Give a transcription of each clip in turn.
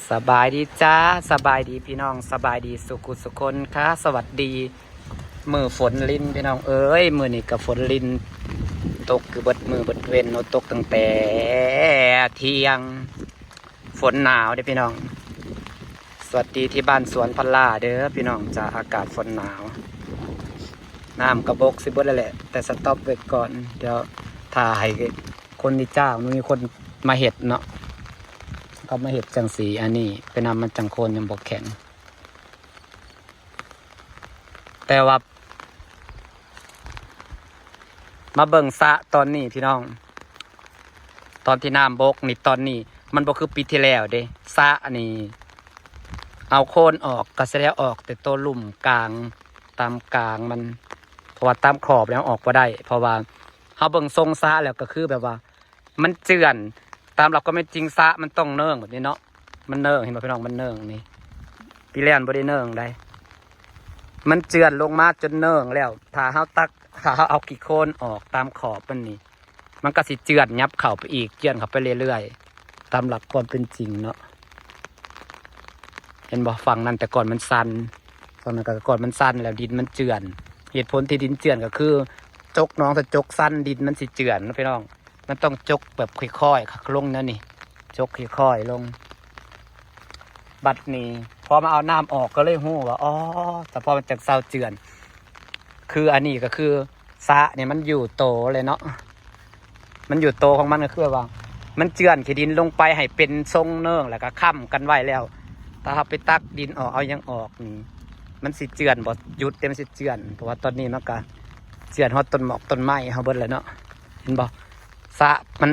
ສະບາຍດີຈ້າ ສະບາຍດີພີ່ນ້ອງ ສະບາຍດີສຸຂຸສຸຄົນຄ່າ. ສະຫວັດດີມື້ຝົນລິນພີ່ນ້ອງເອີຍ. ມື້ນີ້ກໍຝົນລິນຕົກຢູ່ເບິດມື້ເບິດເວັນເນາະ ຕົກຕັ້ງແຕ່ທ່ຽງ. ຝົນໜາວເດ້ພີ່ນ້ອງ. ສະຫວັດດີທີ່ບ້ານສວນພັນລາເດີພີ່ນ້ອງຈ້າ. ອາກາດຝົນໜາວ ນ້ຳກະບົກຊິເບິດແລ້ວແຫຼະ ແຕ່ສະຕັອບໄວ້ກ່ອນ. ດຽວຖ້າໃຫ້ຄົນທີ່ຈ້າງ ມັນມີຄົນມາເຮັດເນາະ ເຂົາມາເຮັດຈັ່ງຊີ້. ອັນນີ້ໄປນຳມັນຈັ່ງໂຄນຍັງບໍ່ແຂງ. ແຕ່ວ່າມາເບິ່ງສະຕອນນີ້ພີ່ນ້ອງ ຕອນທີ່ນ້ຳບົກນີ້ ຕອນນີ້ມັນບໍ່ຄືປີທີ່ແລ້ວເດ້. ສະນີ້ເອົາໂຄນອອກ ກະຊິໄດ້ອອກແຕ່ໂຕລຸ່ມກາງ ຕາມກາງມັນ ເພາະວ່າຕາມຂອບແລ້ວອອກບໍ່ໄດ້ ເພາະວ່າເຮົາເບິ່ງຊົງສະແລ້ວກໍຄືແບບວ່າ ມັນເຈື່ອນ. ຕາມຫຼັກຄວາມເປັນຈິງສະມັນຕ້ອງເນີ່ງແບບນີ້ເນາະ ມັນເນີ່ງ ເຫັນບໍ່ພີ່ນ້ອງ ມັນເນີ່ງນີ້. ປີແລ້ວບໍ່ໄດ້ເນີ່ງໃດ ມັນເຈື່ອນລົງມາຈົນເນີ່ງແລ້ວ. ຖ້າເຮົາຕັກ ຖ້າເຮົາເອົາຂີ້ໂຄນອອກຕາມຂອບມັນນີ້ ມັນກໍຊິເຈື່ອນຫຍັບເຂົ້າໄປອີກ ເຈື່ອນເຂົ້າໄປເລື້ອຍໆ ຕາມຫຼັກຄວາມເປັນຈິງເນາະ. ເຫັນບໍ່ ຝັ່ງນັ້ນແຕ່ກ່ອນມັນຊັນ ຝັ່ງນັ້ນກໍແຕ່ກ່ອນມັນຊັນ ແລ້ວດິນມັນເຈື່ອນ. ເຫດຜົນທີ່ດິນເຈື່ອນກໍຄື ຈົກໜອງ ຖ້າຈົກຊັນ ດິນມັນຊິເຈື່ອນເນາະພີ່ນ້ອງ. ມັນຕ້ອງຈົກແບບຄ່ອຍໆ ຄັກລົງແນວນີ້ ຈົກຄ່ອຍໆລົງ. ບັດນີ້ພໍມາເອົານ້ຳອອກກໍເລີຍຮູ້ວ່າ ອໍ ສະເພາະມັນຈັ່ງເຊົາເຈື່ອນ. ຄືອັນນີ້ກໍຄືສະນີ້ມັນຢູ່ໂຕເລີຍເນາະ ມັນຢູ່ໂຕຂອງມັນ ກໍຄືວ່າມັນເຈື່ອນຂີ້ດິນລົງໄປໃຫ້ເປັນຊົງເນີ່ງ ແລ້ວກໍຄ້ຳກັນໄວ້ແລ້ວ. ຖ້າເຮົາໄປຕັກດິນອອກ ເອົາຫຍັງອອກນີ້ ມັນຊິເຈື່ອນບໍ່ຢຸດເດ້ ມັນຊິເຈື່ອນ. ເພາະວ່າຕອນນີ້ມັນກໍເຈື່ອນຮອດຕົ້ນໝອກຕົ້ນໄມ້ເຮົາເບິດແລ້ວເນາະ. ເຫັນບໍ່ ສະມັນ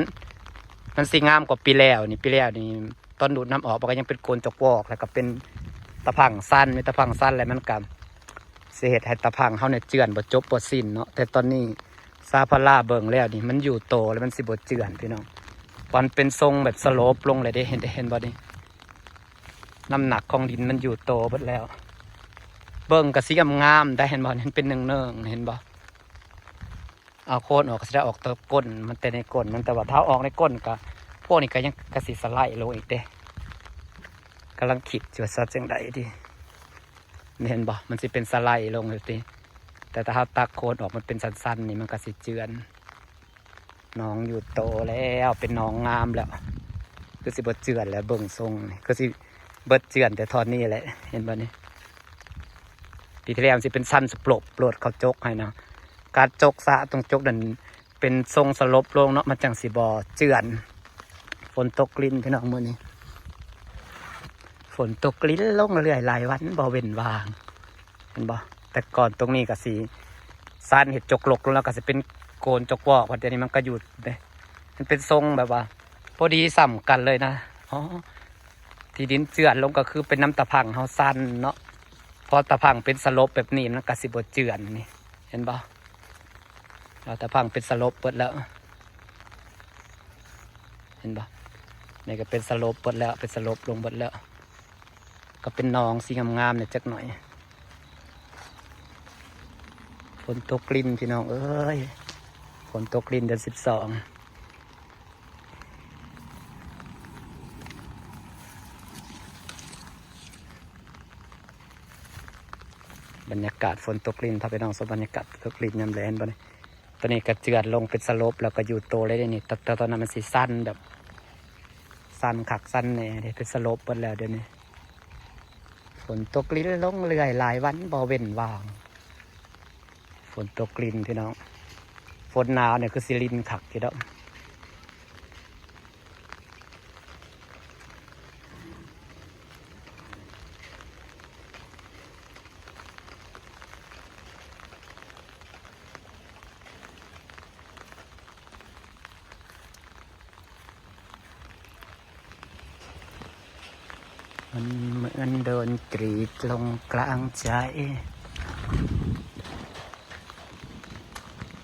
ມັນຊິງາມກວ່າປີແລ້ວນີ້. ປີແລ້ວນີ້ຕອນດູດນ້ຳອອກ ມັນກໍຍັງເປັນໂກນຈອກວອກ ແລ້ວກໍເປັນຕາພັງຊັນ ມີຕາພັງຊັນ ແລ້ວມັນກໍຊິເຮັດໃຫ້ຕາພັງເຮົານີ້ເຈື່ອນບໍ່ຈົບບໍ່ສິ້ນເນາະ. ແຕ່ຕອນນີ້ຊາວພາລາເບິ່ງແລ້ວນີ້ ມັນຢູ່ໂຕແລ້ວ ມັນຊິບໍ່ເຈື່ອນພີ່ນ້ອງ. ມັນເປັນຊົງແບບສະໂລບລົງເລີຍເດ້ ເຫັນ ເຫັນບໍ່ນີ້ ນ້ຳໜັກຂອງດິນມັນຢູ່ໂຕເບິດແລ້ວ. ເບິ່ງກໍຊິງາມໆໄດ໋ ເຫັນບໍ່ ມັນເປັນເນີ່ງໆ ເຫັນບໍ່. ເອົາໂຄນອອກກໍຊິໄດ້ອອກແຕ່ກົ້ນມັນ ແຕ່ໃນກົ້ນມັນ. ແຕ່ວ່າຖ້າເອົາອອກໃນກົ້ນກໍ ພວກນີ້ກໍຍັງ ກໍຊິສະໄລລົງອີກເດ້. ກຳລັງຄິດຢູ່ວ່າຊິເຮັດຈັ່ງໃດດີ ເຫັນບໍ່ ມັນຊິເປັນສະໄລລົງຢູ່ຕິ. ແຕ່ຖ້າເຮົາຕັກໂຄນອອກ ມັນເປັນສັ້ນໆນີ້ ມັນກໍຊິເຈື່ອນ. ໜອງຢູ່ໂຕແລ້ວ ເປັນໜອງງາມແລ້ວ ຄືຊິບໍ່ເຈື່ອນແລ້ວ. ເບິ່ງຊົງນີ້ຄືຊິເບິດເຈື່ອນແຕ່ທ່ອນນີ້ແຫຼະ ເຫັນບໍ່ນີ້. ປີທີ່ແລ້ວມັນຊິເປັນຊັນສະໂປບໂລດ ເຂົາຈົກໃຫ້ນະ. ການຈົກສະຕ້ອງຈົກນັ້ນເປັນຊົງສະຫຼົບລົງເນາະ ມັນຈັ່ງຊິບໍ່ເຈື່ອນ. ຝົນຕົກລິນພີ່ນ້ອງມື້ນີ້ ຝົນຕົກລິນລົງເລື້ອຍຫຼາຍວັນບໍ່ເວັ້ນວ່າງ ເຫັນບໍ່. ແຕ່ກ່ອນຕົງນີ້ກໍຊິຊັນ ເຮັດຈົກລົກລົງ ແລ້ວກໍຊິເປັນໂກນຈົກວອກ. ບັດດຽວນີ້ມັນກໍຢຸດເດ້ ມັນເປັນຊົງແບບວ່າພໍດີສ່ຳກັນເລີຍນະ. ອໍ ທີ່ດິນເຈື່ອນລົງກໍຄືເປັນນຳຕາພັງເຮົາຊັນເນາະ. ພໍຕາພັງເປັນສະຫຼົບແບບນີ້ ມັນກໍຊິບໍ່ເຈື່ອນນີ້ ເຫັນບໍ່. ເອົາຕາພັງເປັນສະຫຼົບເບິດແລ້ວ ເຫັນບໍ່. ນີ້ກໍເປັນສະຫຼົບເບິດແລ້ວ ເປັນສະຫຼົບລົງເບິດແລ້ວ ກໍເປັນໜອງສີງາມໆແດ່ຈັກໜ້ອຍ. ຝົນຕົກລິນພີ່ນ້ອງເອີຍ ຝົນຕົກລິນເດືອນສິບສອງ. ບັນຍາກາດຝົນຕົກລິນ ພາພີ່ນ້ອງຊົມບັນຍາກາດຕົກລິນຍາມແລງ ເຫັນບໍ່ນີ້. ຕອນນີ້ກໍເຈື່ອນລົງເປັນສະຫຼົບ ແລ້ວກໍຢູ່ໂຕເລີຍເດ້ນີ້. ແຕ່ ແຕ່ຕອນນັ້ນມັນຊິຊັນແບບ ຊັນຄັກຊັນແນ່ເດ້ ເປັນສະຫຼົບເບິດແລ້ວດຽວນີ້. ຝົນຕົກລິນລົງເລື້ອຍຫຼາຍວັນບໍ່ເວັ້ນວ່າງ. ຝົນຕົກລິນພີ່ນ້ອງ ຝົນໜາວນີ້ຄືຊິລິນຄັກຢູ່ດອກ. ມັນເໝືອນໂດນກຣີດລົງກາງໃຈ.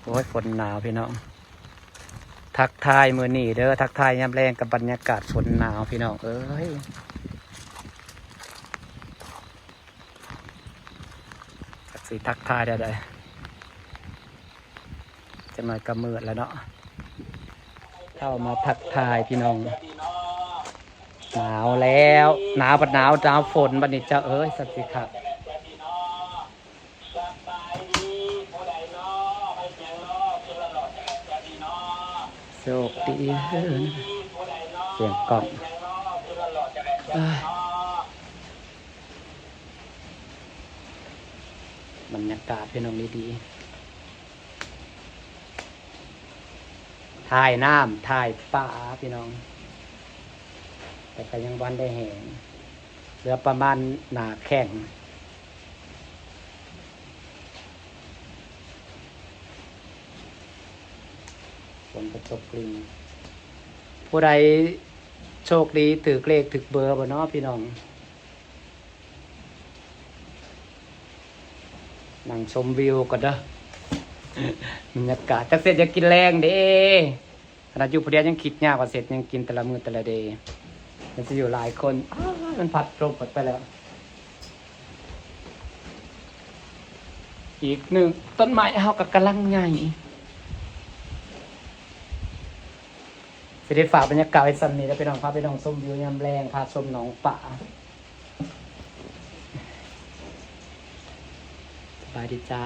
ໂອ້ຍ ຝົນໜາວພີ່ນ້ອງ. ທັກທາຍມື້ນີ້ເດີ ທັກທາຍຍາມແລງກັບບັນຍາກາດຝົນໜາວພີ່ນ້ອງເອີຍ. ຈັກຊິທັກທາຍແນວໃດ ຈັກໜ້ອຍກໍມືດແລ້ວເນາະ. ເຂົ້າມາທັກທາຍພີ່ນ້ອງ ໜາວແລ້ວ ໜາວບັດໜາວ ໜາວຝົນບັດນີ້ເຈົ້າເອີຍ ສັນຕິຄັກ. ໂຊກດີເດີ ສຽງກ້ອງ ເອີຍ ບັນຍາກາດພີ່ນ້ອງ ດີໆ. ຖ່າຍນ້ຳຖ່າຍປາພີ່ນ້ອງ ແຕ່ກໍຍັງບໍ່ທັນໄດ້ແຫ້ງ ເຫຼືອປະມານໜ້າແຂ້ງ ຝົນກໍຕົກລິນ. ຜູ້ໃດໂຊກດີຖືກເລກຖືກເບີບໍ່ເນາະພີ່ນ້ອງ? ນັ່ງຊົມວິວກ່ອນເດີ ບັນຍາກາດ ຈັກເສັດຫຍັງກິນແລງເດ້. ຂະໜາດຢູ່ຜູ້ດຽວຍັງຄິດຍາກວ່າເສັດຫຍັງກິນແຕ່ລະມື້ແຕ່ລະເດ ມັນຊິຢູ່ຫຼາຍຄົນ. ອ້າ ມັນພັດລົມໄປແລ້ວ ອີກໜຶ່ງ ຕົ້ນໄມ້ເຮົາກໍກຳລັງໃຫຍ່. ຊິໄດ້ຝາກບັນຍາກາດໄວ້ສ່ຳນີ້ແລ້ວພີ່ນ້ອງ ພາພີ່ນ້ອງຊົມວິວຍາມແລງ ພາຊົມໜອງປາ. ສະບາຍດີຈ້າ.